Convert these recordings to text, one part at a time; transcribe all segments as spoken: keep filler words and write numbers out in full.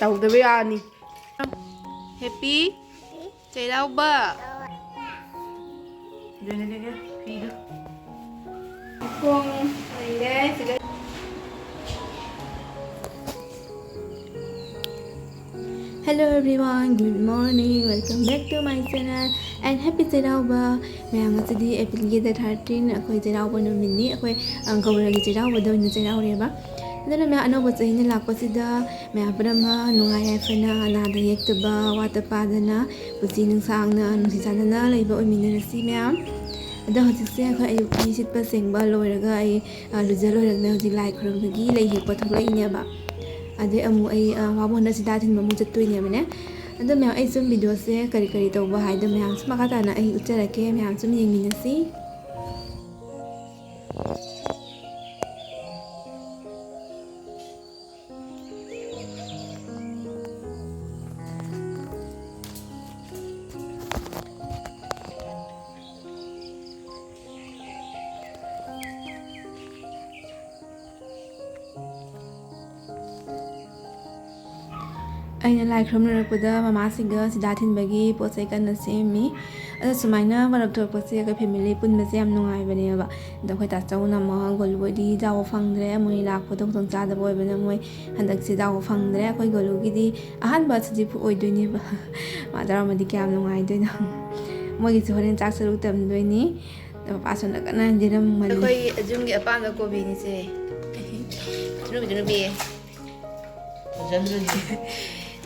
ꯇꯧꯗꯕ ꯌꯥꯅꯤ꯫ ꯍꯦꯄꯤ ꯆꯩꯔꯥꯎꯕ꯫ ꯑꯗꯨꯅꯦ ꯐꯤꯗꯣ꯫ ꯄꯨꯡ ꯑꯣꯏꯔꯦ ꯁꯤꯗ꯫ Hello everyone, good morning, welcome back to my channel and happy ꯆꯩꯔꯥꯎꯕ꯫ ꯃꯌꯥꯝ, ꯉꯁꯤꯗꯤ ꯑꯦꯄ꯭ꯔꯤꯜꯒꯤ ꯗꯦꯠ ꯊꯥꯔꯇꯤꯟ, ꯑꯩꯈꯣꯏ ꯆꯩꯔꯥꯎꯕ ꯅꯨꯃꯤꯠꯅꯤ꯫ ꯑꯩꯈꯣꯏ, ꯑ, ꯒꯧꯔꯒꯤ ꯆꯩꯔꯥꯎꯕꯗ ꯑꯣꯏꯅ ꯆꯩꯔꯥꯎꯔꯦꯕ꯫ ꯑꯗꯨꯅ ꯃꯌꯥꯝ, ꯑꯅꯧꯕ ꯆꯍꯤꯅ ꯂꯥꯛꯄꯁꯤꯗ ꯃꯌꯥꯝ ꯄꯨꯝꯅꯃꯛ ꯅꯨꯡꯉꯥꯏ ꯌꯥꯏꯐꯅ, ꯑꯅꯥꯗ ꯌꯦꯛꯇꯕ, ꯋꯥꯠꯇ ꯄꯥꯗꯅ, ꯄꯨꯟꯁꯤ ꯅꯨꯡꯁꯥꯡꯅ, ꯅꯨꯡꯁꯤ ꯆꯥꯟꯅꯅ ꯂꯩꯕ ꯑꯣꯏꯃꯤꯟꯅꯔꯁꯤ ꯃꯌꯥꯝ꯫ ꯑꯗꯣ ꯍꯧꯖꯤꯛꯁꯦ ꯑꯩꯈꯣꯏ ꯑꯌꯨꯛꯀꯤ ꯁꯤꯠꯄ ꯁꯦꯡꯕ ꯂꯣꯏꯔꯒ ꯑꯩ, ꯑ, ꯂꯨꯖ ꯂꯣꯏꯔꯒꯅꯦ ꯍꯧꯖꯤꯛ ꯂꯥꯏ ꯈꯨꯔꯨꯝꯕꯒꯤ ꯂꯩ ꯍꯦꯛꯄ ꯊꯣꯛꯂꯛꯏꯅꯦꯕ꯫ ꯑꯗꯩ ꯑꯃꯨꯛ ꯑꯩ, ꯑ, ꯋꯥꯕꯣꯟꯗ ꯁꯤꯗꯥ ꯊꯤꯟꯕ ꯑꯃꯨꯛ ꯆꯠꯇꯣꯏꯅꯦꯕꯅꯦ꯫ ꯑꯗꯣ ꯃꯌꯥꯝ, ꯑꯩ ꯁꯨꯝ ꯚꯤꯗꯤꯑꯣꯁꯦ ꯀꯔꯤ ꯀꯔꯤ ꯇꯧꯕ ꯍꯥꯏꯗꯣ ꯃꯌꯥꯝꯁꯨ ꯃꯈꯥ ꯇꯥꯅ ꯑꯩ ꯎꯠꯆꯔꯛꯀꯦ, ꯃꯌꯥꯝ ꯁꯨꯝ ꯌꯦꯡꯃꯤꯟꯅꯁꯤ꯫ ꯑꯩꯅ ꯂꯥꯏ ꯈꯨꯔꯨꯝ ꯂꯣꯏꯔꯛꯄꯗ ꯃꯃꯥꯁꯤꯡꯒ ꯁꯤꯗꯥ ꯊꯤꯟꯕꯒꯤ ꯄꯣꯠ ꯆꯩ ꯀꯟꯅ ꯁꯦꯝꯃꯤ꯫ ꯑꯗꯣ ꯁꯨꯃꯥꯏꯅ ꯃꯔꯛ ꯊꯣꯛꯂꯛꯄꯁꯦ ꯑꯩꯈꯣꯏ ꯐꯦꯃꯤꯂꯤ ꯄꯨꯟꯕꯁꯦ ꯌꯥꯝ ꯅꯨꯡꯉꯥꯏꯕꯅꯦꯕ꯫ ꯑꯗꯣ ꯑꯩꯈꯣꯏ ꯇꯥꯆꯧꯅ ꯑꯃꯨꯛ ꯒꯣꯂꯨ ꯍꯣꯏꯗꯤ ꯌꯥꯎꯕ ꯐꯪꯗ꯭ꯔꯦ, ꯃꯣꯏ ꯂꯥꯛꯄꯗꯣ ꯈꯨꯗꯣꯡ ꯆꯥꯗꯕ ꯑꯣꯏꯕꯅ ꯃꯣꯏ ꯍꯟꯗꯛꯁꯦ ꯌꯥꯎꯕ ꯐꯪꯗ꯭ꯔꯦ꯫ ꯑꯩꯈꯣꯏ ꯒꯣꯂꯨꯒꯤꯗꯤ ꯑꯍꯥꯟꯕ ꯁꯖꯤꯕꯨ ꯑꯣꯏꯗꯣꯏꯅꯦꯕ꯫ ꯃꯥ ꯌꯥꯎꯔꯝꯃꯗꯤ ꯀꯌꯥꯝ ꯅꯨꯡꯉꯥꯏꯗꯣꯏꯅꯣ꯫ ꯃꯣꯏꯒꯤꯁꯨ ꯍꯣꯔꯦꯟ ꯆꯥꯛ ꯁꯔꯨꯛ ꯇꯝꯗꯣꯏꯅꯤ꯫ ꯃꯄꯥ ꯁꯣꯝꯗ ꯀꯟꯅ ꯌꯦꯔꯝꯃꯅꯤ꯫ ꯑꯩꯈꯣꯏ ꯑꯖꯨꯝꯒꯤ ꯑꯄꯥꯝꯕ ꯀꯣꯕꯤꯅꯤꯁꯦ꯫ ꯆꯨꯅꯨꯕꯤ, ꯆꯨꯅꯨꯕꯤ꯫ ꯐꯖꯅ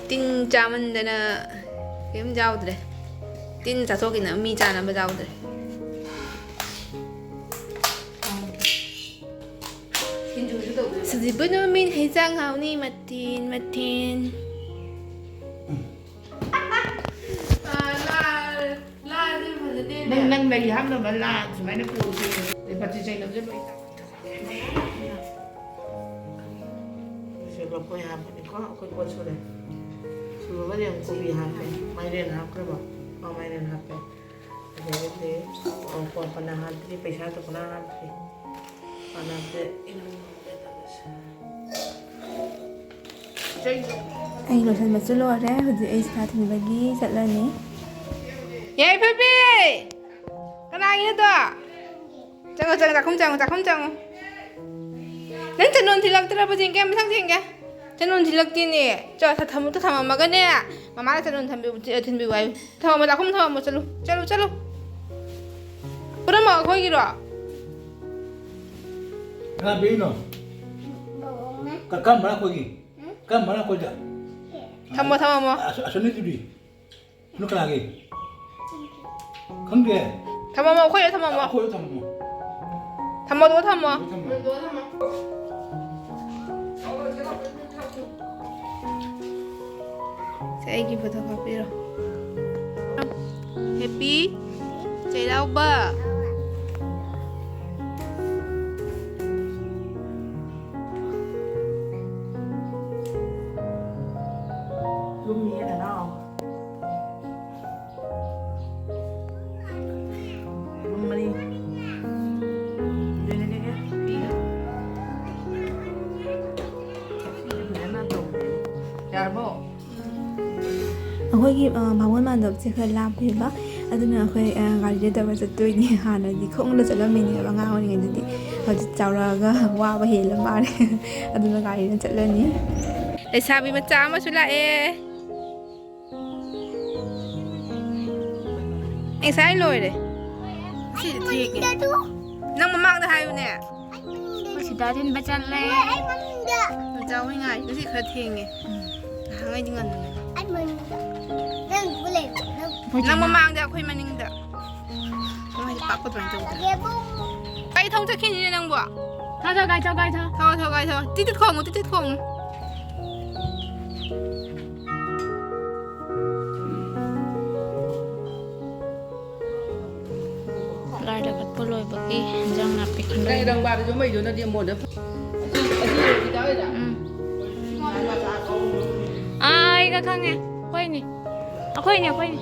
ꯇꯤꯟ ꯆꯥꯃꯟꯗꯅ ꯀꯩꯝ ꯌꯥꯎꯗ꯭ꯔꯦ꯫ ꯇꯤꯟ ꯆꯥꯊꯣꯛꯈꯤꯅ ꯃꯤ ꯆꯥꯅꯕ ꯌꯥꯎꯗ꯭ꯔꯦ꯫ ꯁꯤꯡꯖꯨꯁꯨ ꯇꯧꯗꯣꯏꯕ꯫ ꯁꯖꯤꯕꯨ ꯅꯨꯃꯤꯠ ꯍꯩꯖꯥꯡ ꯍꯥꯎꯅꯤ ꯃꯊꯦꯟ ꯃꯊꯦꯟ꯫ ꯅꯪ, ꯅꯪ ꯂꯩ ꯍꯥꯞꯅꯕ ꯂꯥ ꯁꯨꯃꯥꯏꯅ ꯀꯣꯟꯁꯦ ꯕꯥꯇꯤ ꯆꯩꯅꯕꯁꯦ ꯂꯣꯏ ꯇꯥꯏ꯫ ꯁꯤꯁꯦ ꯂꯐꯣꯏ ꯍꯥꯞꯄꯅꯤꯀꯣ, ꯑꯩꯈꯣꯏ ꯄꯣꯠ ꯁꯨꯔꯦ꯫ ꯁꯨꯔꯒꯗꯤ ꯑꯃꯨꯛ ꯀꯣꯕꯤ ꯍꯥꯞꯄꯦ, ꯃꯥꯏꯔꯦꯟ ꯍꯥꯞꯈ꯭ꯔꯕꯣ? ꯑꯥ, ꯃꯥꯏꯔꯦꯟ ꯍꯥꯞꯄꯦ꯫ ꯑꯗꯒꯤꯗꯤ, ꯑꯣ, ꯀꯣ-, ꯀꯣꯟꯅ ꯍꯥꯞꯇ꯭ꯔꯤ, ꯄꯩꯁꯥꯗꯣ ꯀꯣꯟꯅ ꯍꯥꯞꯇ꯭ꯔꯤ꯫ ꯀꯣꯟꯅ ꯍꯥꯞꯇ꯭ꯔꯤ꯫ ꯏꯆꯦ, ꯑꯩ ꯂꯣꯏꯁꯟꯕꯁꯨ ꯂꯣꯏꯔꯦ꯫ ꯍꯧꯖꯤꯛ ꯑꯩ ꯁꯤꯗ ꯊꯤꯟꯕꯒꯤ ꯆꯠꯂꯅꯤ꯫ ꯌꯥꯏꯐꯕꯤ! ꯀꯅꯥꯒꯤꯅꯣꯗꯣ? ꯆꯪꯉꯣ, ꯆꯪꯉꯣ, ꯆꯥꯛꯈꯨꯝ ꯆꯪꯉꯣ, ꯆꯥꯛꯈꯨꯝ ꯆꯪꯉꯣ꯫ ꯅꯪ ꯆꯅꯣꯟ ꯊꯤꯜꯂꯛꯇ꯭ꯔꯕ? ꯌꯦꯡꯒꯦ, ꯃꯊꯪ ꯌꯦꯡꯒꯦ꯫ ꯆꯅꯣꯟ ꯊꯤꯜꯂꯛꯇꯦꯅꯦ꯫ ꯆꯣ, ꯊ-, ꯊꯝꯃꯨ-, ꯊꯝꯃꯝꯃꯒꯅꯦ, ꯃꯃꯥꯅ ꯆꯅꯣꯟ ꯊꯝꯕꯤꯌꯨ-, ꯊꯤꯟꯕꯤꯌꯨ ꯍꯥꯏꯌꯨ꯫ ꯊꯝꯃꯝꯃꯣ, ꯆꯥꯛꯈꯨꯝ ꯊꯝꯃꯝꯃꯣ, ꯆꯠꯂꯨ, ꯆꯠꯂꯨ, ꯆꯠꯂꯨ꯫ ꯄꯨꯔꯝꯃꯣ, ꯑꯩꯈꯣꯏꯒꯤꯔꯣ? ꯀꯅꯥ ꯄꯤꯔꯤꯅꯣ? ꯀ-, ꯀꯔꯝꯕꯅ ꯑꯩꯈꯣꯏꯒꯤ? ꯀꯔꯝꯕꯅ ꯑꯩꯈꯣꯏꯗ? ꯊꯝꯃꯣ, ꯊꯝꯃꯝꯃꯣ꯫ ꯑꯁ-, ꯑꯁꯣꯝꯒꯤꯗꯨꯗꯤ? ꯅꯣꯏ ꯀꯅꯥꯒꯤ? ꯈꯪꯗꯦ꯫ ꯊꯝꯃꯝꯃꯣ, ꯑꯩꯈꯣꯏꯗ ꯊꯝꯃꯝꯃꯣ꯫ ꯑꯩꯈꯣꯏꯗ ꯊꯝꯃꯝꯃꯣ꯫ ꯊꯝꯃꯣ, ꯑꯗꯨꯒ ꯊꯝꯃꯣ꯫ ꯑꯗꯨꯒ ꯊꯝꯃꯣ꯫ ꯁꯦ, ꯑꯩꯒꯤ ꯐꯣꯇꯣ ꯀꯥꯞꯄꯤꯔꯣ꯫ ꯍꯦꯄꯤ ꯆꯩꯔꯥꯎꯕ꯫ ꯂꯨꯝꯃꯤꯍꯦ ꯅꯅꯥꯎ꯫ ꯂꯨꯝꯕꯅꯤ꯫ ꯌꯦꯡꯉꯒꯦ, ꯐꯤꯗꯣ꯫ ꯁꯤꯁꯦ ꯐꯖꯅ ꯇꯧꯗꯦ꯫ ꯌꯥꯔꯕꯣ? ꯑꯩꯈꯣꯏꯒꯤ, ꯑ, ꯕꯥꯃꯣꯟ ꯃꯥꯟꯗꯞꯁꯦ ꯈꯔ ꯂꯥꯞꯄꯦꯕ, ꯑꯗꯨꯅ ꯑꯩꯈꯣꯏ, ꯑ, ꯒꯥꯔꯤꯗ ꯇꯧꯔ ꯆꯠꯇꯣꯏꯅꯦ꯫ ꯍꯥꯟꯅꯗꯤ ꯈꯣꯡꯅ ꯆꯠꯂꯝꯃꯤꯅꯦꯕ ꯑꯉꯥꯡ ꯑꯣꯏꯔꯤꯉꯩꯗꯗꯤ, ꯍꯧꯖꯤꯛ ꯆꯥꯎꯔꯛꯑꯒ ꯋꯥꯕ ꯍꯦꯜꯂ ꯃꯥꯜꯂꯦ꯫ ꯑꯗꯨꯅ ꯒꯥꯔꯤꯗ ꯆꯠꯂꯅꯤ꯫ ꯂꯩꯁꯥꯕꯤ ꯃꯆꯥ ꯑꯃꯁꯨ ꯂꯥꯛꯑꯦ꯫ ꯑꯩ ꯉꯁꯥꯏ ꯂꯣꯏꯔꯦ꯫ ꯉꯁꯤꯗꯤ ꯊꯦꯡꯉꯦ꯫ ꯅꯪ ꯃꯃꯥꯡꯗ ꯍꯥꯏꯌꯨꯅꯦ꯫ ꯑꯩꯈꯣꯏ ꯁꯤꯗ ꯊꯤꯟꯕ ꯆꯠꯂꯦ꯫ ꯅꯆꯥ ꯍꯣꯏ ꯉꯥꯏ꯫ ꯉꯁꯤ ꯈꯔ ꯊꯦꯡꯉꯦ꯫ ꯅꯍꯥꯟꯉꯩꯗꯤ ꯉꯟꯕꯅꯦ꯫ ꯑꯩꯈꯣꯏ ꯅꯪ ꯆꯦꯅ ꯃꯃꯥꯡꯗ, ꯑꯩꯈꯣꯏ ꯃꯅꯤꯡꯗ꯫ ꯀꯃꯥꯏꯅ ꯄꯥꯛꯄ ꯑꯗꯨꯃꯥꯏꯅ ꯇꯧꯕꯗꯣ? ꯒꯥꯔꯤ ꯊꯧ ꯆꯠꯈꯤꯅꯤꯅꯦ ꯅꯪꯕꯣ꯫ ꯊꯧ, ꯊꯧ, ꯒꯥꯔꯤ ꯊꯧ, ꯒꯥꯔꯤ ꯊꯧ꯫ ꯊꯧ, ꯊꯧ, ꯒꯥꯔꯤ ꯊꯧ꯫ ꯇꯤꯠ ꯇꯤꯠ ꯈꯣꯡꯉꯨ, ꯇꯤꯠ ꯇꯤꯠ ꯈꯣꯡꯉꯨ꯫ ꯂꯥꯏ ꯂꯥꯈꯠꯄ ꯂꯣꯏꯕꯒꯤ ꯏꯟꯖꯥꯡ ꯅꯥꯄꯤ ꯈꯟꯗꯣꯛꯏ꯫ ꯅꯪ ꯏꯔꯪꯕꯥꯗꯨꯁꯨ ꯃꯩꯗꯨꯅꯗꯤ ꯑꯃꯨꯛ ꯑꯗ ꯎꯝ꯫ ꯑꯥ, ꯑꯩꯒ ꯈꯪꯉꯦ꯫ ꯑꯩꯈꯣꯏꯅꯤ꯫ ꯑꯩꯈꯣꯏꯅꯤ, ꯑꯩꯈꯣꯏꯅꯤ꯫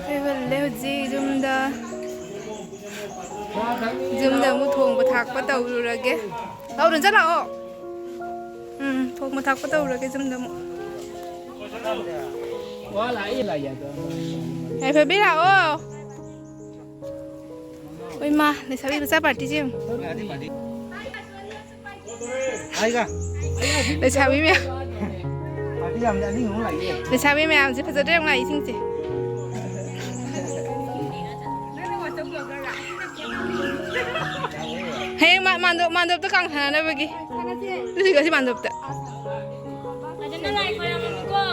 ꯑꯩ ꯍꯜꯂꯦ ꯍꯧꯖꯤꯛ ꯌꯨꯝꯗ꯫ ꯌꯨꯝꯗ ꯑꯃꯨꯛ ꯊꯣꯡꯕ ꯊꯥꯛꯄ ꯇꯧꯔꯨꯔꯒꯦ꯫ ꯂꯧꯔꯨ ꯆꯠꯂꯥꯛꯑꯣ꯫ ꯎꯝ, ꯊꯣꯡꯕ ꯊꯥꯛꯄ ꯇꯧꯔꯨꯔꯒꯦ ꯌꯨꯝꯗ ꯑꯃꯨꯛ꯫ ꯌꯥꯏꯐꯕꯤ ꯂꯥꯛꯑꯣ꯫ ꯍꯣꯏ ꯃꯥ, ꯂꯩꯁꯥꯕꯤ ꯃꯆꯥ ꯄꯥꯔꯇꯤꯁꯦ ꯌꯦꯡꯉꯨ꯫ ꯂꯩꯁꯥꯕꯤ ꯃꯌꯥꯝ꯫ ꯂꯩꯁꯥꯕꯤ ꯃꯌꯥꯝꯁꯦ ꯐꯖꯗ꯭ꯔꯥ ꯌꯦꯡꯉꯨ ꯂꯥꯛꯏꯁꯤꯡꯁꯦ꯫ ꯍꯌꯦꯡ ꯃꯥ-, ꯃꯥꯟꯗꯣꯞ, ꯃꯥꯟꯗꯣꯞꯇ ꯀꯥꯡ ꯁꯥꯟꯅꯅꯕꯒꯤ꯫ ꯑꯗꯨꯗꯤ ꯉꯁꯤ ꯃꯥꯟꯗꯣꯞꯇ꯫ ꯐꯖꯅ ꯂꯥꯏ ꯈꯣꯏꯔꯝꯃꯨꯀꯣ꯫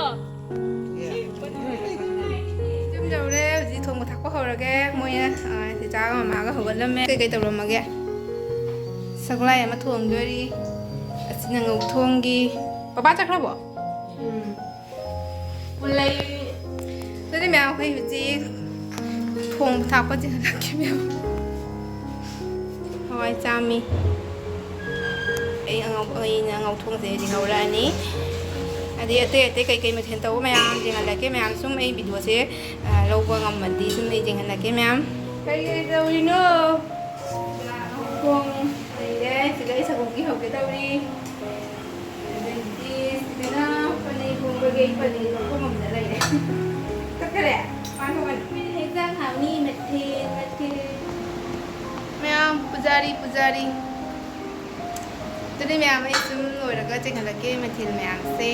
ꯌꯨꯝ ꯌꯧꯔꯦ꯫ ꯍꯧꯖꯤꯛ ꯊꯣꯡꯕ ꯊꯥꯛꯄ ꯍꯧꯔꯒꯦ꯫ ꯃꯣꯏꯅ, ꯑ, ꯆꯤꯆꯥꯒ ꯃꯃꯥꯒ ꯍꯧꯒꯠꯂꯝꯃꯦ꯫ ꯀꯩꯀꯩ ꯇꯧꯔꯝꯃꯒꯦ? ꯁꯒꯣꯜꯍꯋꯥꯏ ꯑꯃ ꯊꯣꯡꯗꯣꯔꯤ꯫ ꯑꯁꯤꯅ ꯉꯧꯊꯣꯡꯒꯤ꯫ ꯄꯄꯥ ꯆꯠꯈ꯭ꯔꯕꯣ? ꯎꯝ꯫ ꯑꯗꯨꯗꯤ ꯃꯌꯥꯝ, ꯑꯩꯈꯣꯏ ꯍꯧꯖꯤꯛ ꯊꯣꯡꯕ ꯊꯥꯛꯄ ꯆꯤꯡꯈꯠꯂꯛꯀꯦ ꯃꯌꯥꯝ꯫ ꯍꯋꯥꯏ ꯆꯥꯝꯃꯤ꯫ ꯑꯩ ꯑꯉꯧ-, ꯑꯩꯅ ꯉꯧꯊꯣꯡꯁꯦ ꯍꯧꯖꯤꯛ ꯉꯧꯔꯛꯑꯅꯤ꯫ ꯑꯗꯩ ꯑꯇꯩ ꯑꯇꯩ ꯀꯩꯀꯩ ꯃꯊꯦꯜ ꯇꯧꯕ ꯃꯌꯥꯝ ꯌꯦꯡꯍꯜꯂꯛꯀꯦ ꯃꯌꯥꯝ꯫ ꯁꯨꯝ ꯑꯩ ꯚꯤꯗꯤꯑꯣꯁꯦ, ꯑ, ꯂꯧꯕ ꯉꯝꯃꯗꯤ ꯁꯨꯝ ꯑꯩ ꯌꯦꯡꯍꯜꯂꯛꯀꯦ ꯃꯌꯥꯝ꯫ ꯀꯩ ꯀꯩ ꯇꯧꯔꯤꯅꯣ? ꯊꯣꯡ ꯂꯩꯔꯦ꯫ ꯁꯤꯗ ꯑꯩ ꯁꯪꯒꯣꯝꯒꯤ ꯍꯧꯒꯦ ꯇꯧꯔꯤ꯫ ꯑꯗꯩꯗꯤ ꯁꯤꯗꯅ ꯄꯅꯤꯔ ꯊꯣꯡꯕꯒꯤ ꯑꯩ ꯄꯅꯤꯔ ꯃꯈꯨꯝ ꯑꯃꯗ ꯂꯩꯔꯦ꯫ ꯀꯛꯊꯔꯦ? ꯄꯥꯟ ꯊꯣꯡꯒꯅꯤ꯫ ꯍꯦꯟꯖꯥꯡ ꯍꯥꯎꯅꯤ, ꯃꯊꯦꯜ, ꯃꯊꯦꯜ꯫ ꯃꯌꯥꯝ ꯄꯨꯖꯥꯔꯤ, ꯄꯨꯖꯥꯔꯤ꯫ ꯑꯗꯨꯗꯤ ꯃꯌꯥꯝ, ꯑꯩ ꯁꯨꯝ ꯂꯣꯏꯔꯒ ꯆꯦꯟꯈꯠꯂꯛꯀꯦ ꯃꯊꯦꯜ ꯃꯌꯥꯝꯁꯦ꯫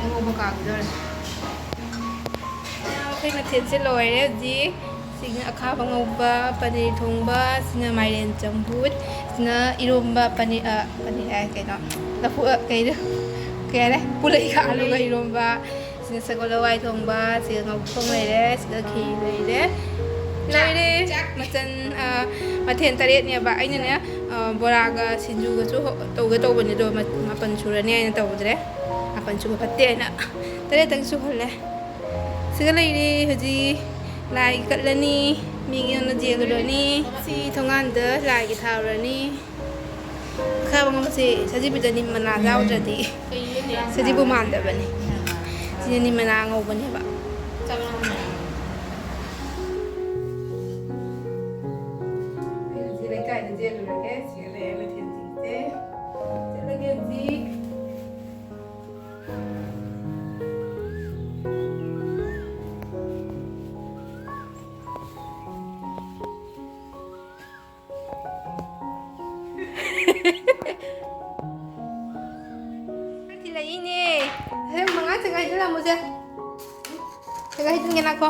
ꯉꯧꯕ ꯀꯥꯒꯗꯧꯔꯦ꯫ ꯃꯌꯥꯝ, ꯑꯩꯈꯣꯏ ꯃꯊꯦꯜꯁꯦ ꯂꯣꯏꯔꯦ ꯍꯧꯖꯤꯛ꯫ ꯁꯤꯅ ꯑꯈꯥꯕ ꯉꯧꯕ, ꯄꯅꯤꯔ ꯊꯣꯡꯕ, ꯁꯤꯅ ꯃꯥꯏꯔꯦꯟ ꯆꯝꯐꯨꯠ, ꯁꯤꯅ ꯏꯔꯣꯝꯕ, ꯄꯅꯤꯔ, ꯑ, ꯄꯅꯤꯔ ꯍꯥꯏ ꯀꯩꯅꯣ? ꯂꯐꯨ, ꯑ, ꯀꯩꯅꯣ? ꯀꯩ ꯍꯥꯏꯔꯦ? ꯄꯨꯂꯩꯒ ꯑꯥꯂꯨꯒ ꯏꯔꯣꯝꯕ, ꯁꯤꯅ ꯁꯒꯣꯜ ꯍꯋꯥꯏ ꯊꯣꯡꯕ, ꯁꯤꯗ ꯉꯧꯊꯣꯡ ꯂꯩꯔꯦ, ꯁꯤꯗ ꯈꯦꯔ ꯂꯩꯔꯦ꯫ ꯂꯣꯏꯔꯦ꯫ ꯃꯆꯜ, ꯑ, ꯃꯊꯦꯜ ꯇꯔꯦꯠꯅꯦꯕ꯫ ꯑꯩꯅꯅꯦ, ꯑ, ꯕꯣꯔꯥꯒ ꯁꯤꯡꯖꯨꯒꯁꯨ ꯍꯧ-, ꯇꯧꯒꯦ ꯇꯧꯕꯅꯦ, ꯑꯗꯣ ꯃ-, ꯃꯥꯄꯟ ꯁꯨꯔꯅꯤ ꯍꯥꯏꯅ ꯇꯧꯗ꯭ꯔꯦ꯫ ꯃꯥꯄꯟ ꯁꯨꯕ ꯐꯠꯇꯦ ꯍꯥꯏꯅ ꯇꯔꯦꯠꯇꯪ ꯁꯨꯍꯜꯂꯦ꯫ ꯁꯤꯒ ꯂꯩꯔꯦ ꯍꯧꯖꯤꯛ ꯂꯥꯏ ꯀꯠꯂꯅꯤ, ꯃꯤꯒꯤ ꯌꯨꯝꯗ ꯌꯦꯜꯂꯨꯔꯅꯤ, ꯁꯤ ꯊꯣꯡꯒꯥꯟꯗ ꯂꯥꯏꯒꯤ ꯊꯥꯔꯨꯔꯅꯤ꯫ ꯑꯈꯥꯕ ꯉꯧꯕꯁꯦ ꯁꯖꯤꯕꯨꯗꯅꯤ, ꯃꯅꯥ ꯌꯥꯎꯗ꯭ꯔꯗꯤ ꯁꯖꯤꯕꯨ ꯃꯥꯟꯗꯕꯅꯤ꯫ ꯁꯤ ꯅꯤꯅꯤ ꯃꯅꯥ ꯉꯧꯕꯅꯦꯕ꯫ ꯆꯥꯛ ꯂꯥꯝꯃꯦ꯫ ꯑꯩ ꯍꯧꯖꯤꯛ ꯂꯩꯀꯥꯏꯗ ꯆꯦꯜꯂꯨꯔꯒꯦ꯫ ꯁꯤꯒ ꯂꯩꯔꯦ ꯃꯊꯦꯜꯁꯤꯡꯁꯦ꯫ ꯆꯠꯂꯒꯦ ꯍꯧꯖꯤꯛ꯫ ꯊꯤꯜꯂꯛꯏꯅꯦ꯫ ꯍꯦ, ꯃꯉꯥ ꯆꯪꯉꯥꯏꯗ ꯂꯥꯛꯑꯣꯁꯦ꯫ ꯆꯪꯉꯥꯏ ꯍꯩꯖꯤꯟꯒꯦ ꯅꯥꯈꯣ꯫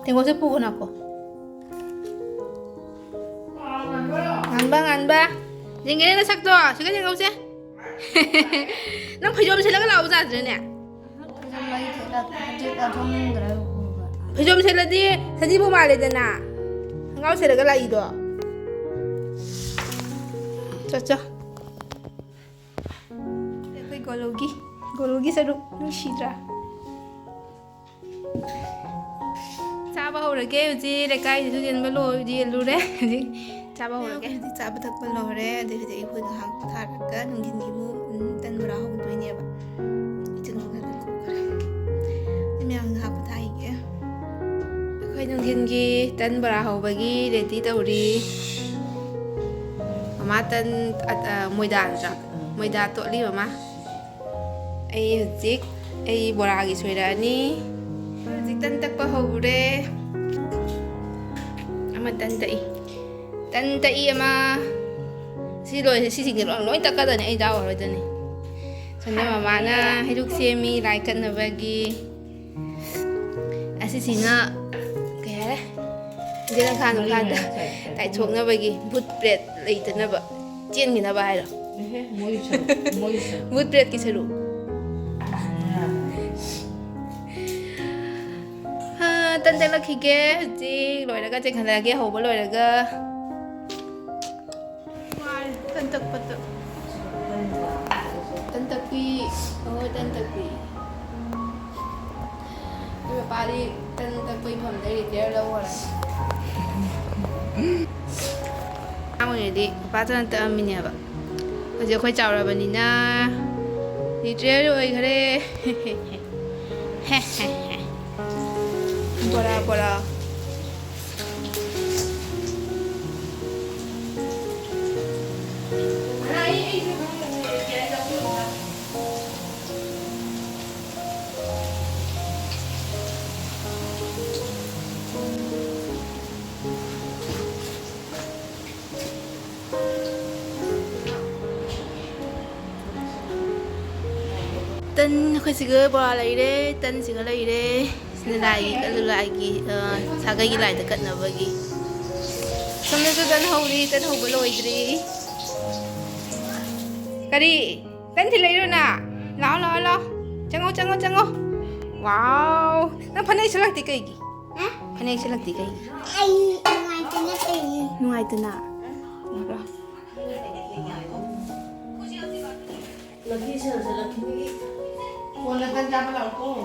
ꯇꯦꯡꯀꯣꯠꯁꯦ ꯄꯨꯈꯣ ꯅꯥꯈꯣ꯫ ꯉꯥꯟꯕ, ꯉꯥꯟꯕ꯫ ꯌꯦꯡꯒꯦꯅꯦ ꯅꯁꯛꯇꯣ꯫ ꯁꯤꯒ ꯌꯦꯡꯍꯧꯁꯦ꯫ ꯅꯪ ꯐꯩꯖꯣꯝ ꯁꯦꯠꯂꯒ ꯂꯥꯛꯑꯣ ꯌꯥꯗ꯭ꯔꯅꯦ? ꯐꯩꯖꯣꯝ ꯁꯦꯠꯂꯗꯤ ꯁꯖꯤꯕꯨ ꯃꯥꯜꯂꯦꯗꯅ꯫ ꯈꯣꯡꯒ꯭ꯔꯥꯎ ꯁꯦꯠꯂꯒ ꯂꯥꯛꯏꯗꯣ꯫ ꯆꯣ, ꯆꯣ꯫ ꯑꯩꯈꯣꯏ ꯒꯣꯂꯨꯒꯤ, ꯒꯣꯂꯨꯒꯤ ꯁꯔꯨꯛ ꯅꯨꯡꯁꯤꯗ꯭ꯔꯥ? ꯆꯥꯕ ꯍꯧꯔꯒꯦ꯫ ꯍꯧꯖꯤꯛ ꯂꯩꯀꯥꯏꯁꯤꯁꯨ ꯌꯦꯟꯕ ꯂꯣꯏ-, ꯌꯦꯜꯂꯨꯔꯦ꯫ ꯍꯧꯖꯤꯛ ꯆꯥꯕ ꯍꯧꯔꯒꯦ꯫ ꯍꯧꯖꯤꯛ ꯆꯥꯕ ꯊꯛꯄ ꯂꯣꯏꯔꯦ꯫ ꯑꯗꯩ ꯍꯧꯖꯤꯛ ꯑꯩꯈꯣꯏ ꯉꯥꯏꯍꯥꯛ ꯄꯣꯊꯥꯔꯒ ꯅꯨꯡꯊꯤꯟꯒꯤ ꯑꯃꯨꯛ, ꯎꯝ, ꯇꯟ ꯕꯣꯔꯥ ꯍꯧꯗꯣꯏꯅꯦꯕ꯫ ꯏꯆꯟ ꯊꯣꯛꯅ ꯇꯟ ꯈꯣꯛꯈ꯭ꯔꯦ꯫ ꯑꯩ ꯃꯌꯥꯝ ꯉꯥꯏꯍꯥꯛ ꯄꯣꯊꯥꯈꯤꯒꯦ꯫ ꯑꯩꯈꯣꯏ ꯅꯨꯡꯊꯤꯟꯒꯤ ꯇꯟ ꯕꯣꯔꯥ ꯍꯧꯕꯒꯤ ꯔꯦꯗꯤ ꯇꯧꯔꯤ꯫ ꯃꯃꯥ ꯇꯟ, ꯑ, ꯑ, ꯃꯣꯏꯗꯥ ꯅꯠꯇ꯭ꯔꯥ? ꯃꯣꯏꯗꯥ ꯇꯣꯠꯂꯤ ꯃꯃꯥ꯫ ꯑꯩ ꯍꯧꯖꯤꯛ ꯑꯩ ꯕꯣꯔꯥꯒꯤ ꯁꯣꯏꯔꯛꯑꯅꯤ꯫ ꯍꯧꯖꯤꯛ ꯇꯟ ꯇꯛꯄ ꯍꯧꯔꯦ꯫ ꯑꯃ ꯇꯟ ꯇꯛꯏ꯫ ꯇꯟ ꯇꯛꯏ ꯑꯃ꯫ ꯁꯤ ꯂꯣꯏ-, ꯁꯤꯁꯤꯡꯁꯦ ꯂꯣꯏ, ꯂꯣꯏ ꯇꯛꯀꯗꯅꯤ, ꯑꯩ ꯌꯥꯎꯔꯔꯣꯏꯗꯅꯤ꯫ ꯁꯣꯝꯗ ꯃꯃꯥꯅ ꯍꯩꯔꯨꯛ ꯁꯦꯝꯃꯤ ꯂꯥꯏ ꯀꯠꯅꯕꯒꯤ꯫ ꯑꯁꯤꯁꯤꯅ ꯀꯩ ꯍꯥꯏꯔꯦ? ꯖꯦꯜ ꯈꯥꯟ ꯃꯔꯤ ꯈꯥꯟꯗ ꯃꯌꯥ ꯁ꯭ꯋꯥꯏꯗ ꯇꯥꯏꯊꯣꯛꯅꯕꯒꯤ ꯚꯨꯠ ꯄ꯭ꯔꯦꯠ ꯂꯩꯇꯅꯕ, ꯆꯦꯟꯈꯤꯅꯕ ꯍꯥꯏꯔꯣ? ꯑꯦꯍꯦ, ꯃꯣꯏꯒꯤ ꯁꯔꯨꯛ, ꯃꯣꯏꯒꯤ ꯁꯔꯨꯛ꯫ ꯚꯨꯠ ꯄ꯭ꯔꯦꯠꯀꯤ ꯁꯔꯨꯛ꯫ ꯍꯥ, ꯇꯟ ꯇꯛꯂꯛꯈꯤꯒꯦ꯫ ꯍꯧꯖꯤꯛ ꯂꯣꯏꯔꯒ ꯆꯦꯟꯈꯠꯂꯛꯑꯒꯦ, ꯍꯧꯕ ꯂꯣꯏꯔꯒ꯫ ꯋꯥꯔꯦ, ꯇꯟ ꯇꯛꯄꯗ꯫ ꯇꯟ ꯇꯛꯄꯤ, ꯑꯣ, ꯇꯟ ꯇꯛꯄꯤ꯫ ꯑꯩ ꯃꯄꯥꯗꯤ ꯇꯟ ꯇꯛꯄꯒꯤ ꯐꯝꯗ ꯔꯤꯇꯥꯌꯔ ꯂꯧꯈ꯭ꯔꯦ꯫ ꯑꯉꯥꯡ ꯑꯣꯏꯔꯤꯉꯩꯗꯤ ꯃꯄꯥ ꯇꯟ ꯇꯛꯑꯝꯃꯤꯅꯦꯕ꯫ ꯍꯧꯖꯤꯛ ꯑꯩꯈꯣꯏ ꯆꯥꯎꯔꯕꯅꯤꯅ ꯔꯤꯇꯥꯌꯔ ꯑꯣꯏꯈ꯭ꯔꯦ꯫ ꯕꯣꯔꯥ, ꯕꯣꯔꯥ꯫ ꯇꯟ ꯑꯩꯈꯣꯏ ꯁꯤꯒ ꯕꯣꯔꯥ ꯂꯩꯔꯦ, ꯇꯟ ꯁꯤꯒ ꯂꯩꯔꯦ꯫ ꯁꯤꯅ ꯂꯥꯏꯒꯤ, ꯑꯂꯨ ꯂꯥꯏꯒꯤ, ꯑ, ꯁꯥꯒꯩꯒꯤ ꯂꯥꯏꯗ ꯀꯠꯅꯕꯒꯤ꯫ ꯁꯣꯝꯗꯁꯨ ꯇꯟ ꯍꯧꯔꯤ, ꯇꯟ ꯍꯧꯕ ꯂꯣꯏꯗ꯭ꯔꯤ꯫ ꯀꯔꯤ? ꯇꯟ ꯊꯤꯜꯂꯛꯏꯔꯣ ꯅꯪ? ꯂꯥꯛꯑꯣ, ꯂꯥꯛꯑꯣ, ꯂꯥꯛꯑꯣ꯫ ꯆꯪꯉꯣ, ꯆꯪꯉꯣ, ꯆꯪꯉꯣ꯫ ꯋꯥꯎ! ꯅꯪ ꯐꯅꯦꯛ ꯁꯦꯠꯂꯛꯇꯦ ꯀꯩꯒꯤ? ꯍꯥ? ꯐꯅꯦꯛ ꯁꯦꯠꯂꯛꯇꯦ ꯀꯩꯒꯤ? ꯑꯩ ꯅꯨꯡꯉꯥꯏꯇꯅ ꯇꯧꯔꯤꯅꯤ꯫ ꯅꯨꯡꯉꯥꯏꯇꯅ? ꯎꯕ꯭ꯔꯥ?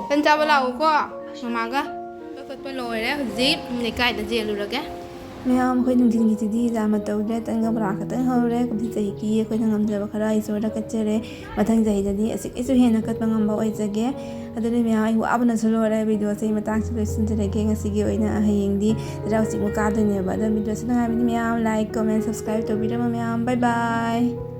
ꯇꯟ ꯆꯥꯕ ꯂꯥꯛꯎꯀꯣ ꯃꯃꯥꯒ꯫ ꯀꯠꯄ ꯂꯣꯏꯔꯦ, ꯍꯧꯖꯤꯛ ꯂꯩꯀꯥꯏꯗ ꯆꯦꯜꯂꯨꯔꯒꯦ꯫ ꯃꯌꯥꯝ, ꯑꯩꯈꯣꯏ ꯅꯨꯡꯊꯤꯟꯒꯤꯁꯤꯗꯤ ꯌꯥꯝꯅ ꯇꯧꯗ꯭ꯔꯦ, ꯇꯟꯒ ꯕꯣꯔꯥ ꯈꯛꯇꯪ ꯍꯧꯔꯦ꯫ ꯀꯨꯝꯁꯤ ꯆꯍꯤꯒꯤ ꯑꯩꯈꯣꯏꯅ ꯉꯝꯖꯕ ꯈꯔ ꯏꯁꯣꯔꯗ ꯀꯠꯆꯔꯦ꯫ ꯃꯊꯪ ꯆꯍꯤꯗꯗꯤ ꯑꯁꯤꯒꯤꯁꯨ ꯍꯦꯟꯅ ꯀꯠꯄ ꯉꯝꯕ ꯑꯣꯏꯖꯒꯦ꯫ ꯑꯗꯨꯅ ꯃꯌꯥꯝ, ꯑꯩ ꯋꯥꯕꯅꯁꯨ ꯂꯣꯏꯔꯦ꯫ ꯚꯤꯗꯤꯑꯣꯁꯦ ꯑꯩ ꯃꯇꯥꯡꯁꯤ ꯂꯣꯏꯁꯤꯟꯖꯔꯒꯦ꯫ ꯉꯁꯤꯒꯤ ꯑꯣꯏꯅ ꯍꯌꯦꯡꯗꯤ ꯆꯩꯔꯥꯎ ꯆꯤꯡ ꯑꯃꯨꯛ ꯀꯥꯗꯣꯏꯅꯦꯕ꯫ ꯑꯗꯣ ꯚꯤꯗꯤꯑꯣꯁꯤ ꯅꯨꯡꯉꯥꯏꯕꯗꯤ ꯃꯌꯥꯝ like, comment, subscribe ꯇꯧꯕꯤꯔꯝꯃꯣ ꯃꯌꯥꯝ꯫ Bye bye꯫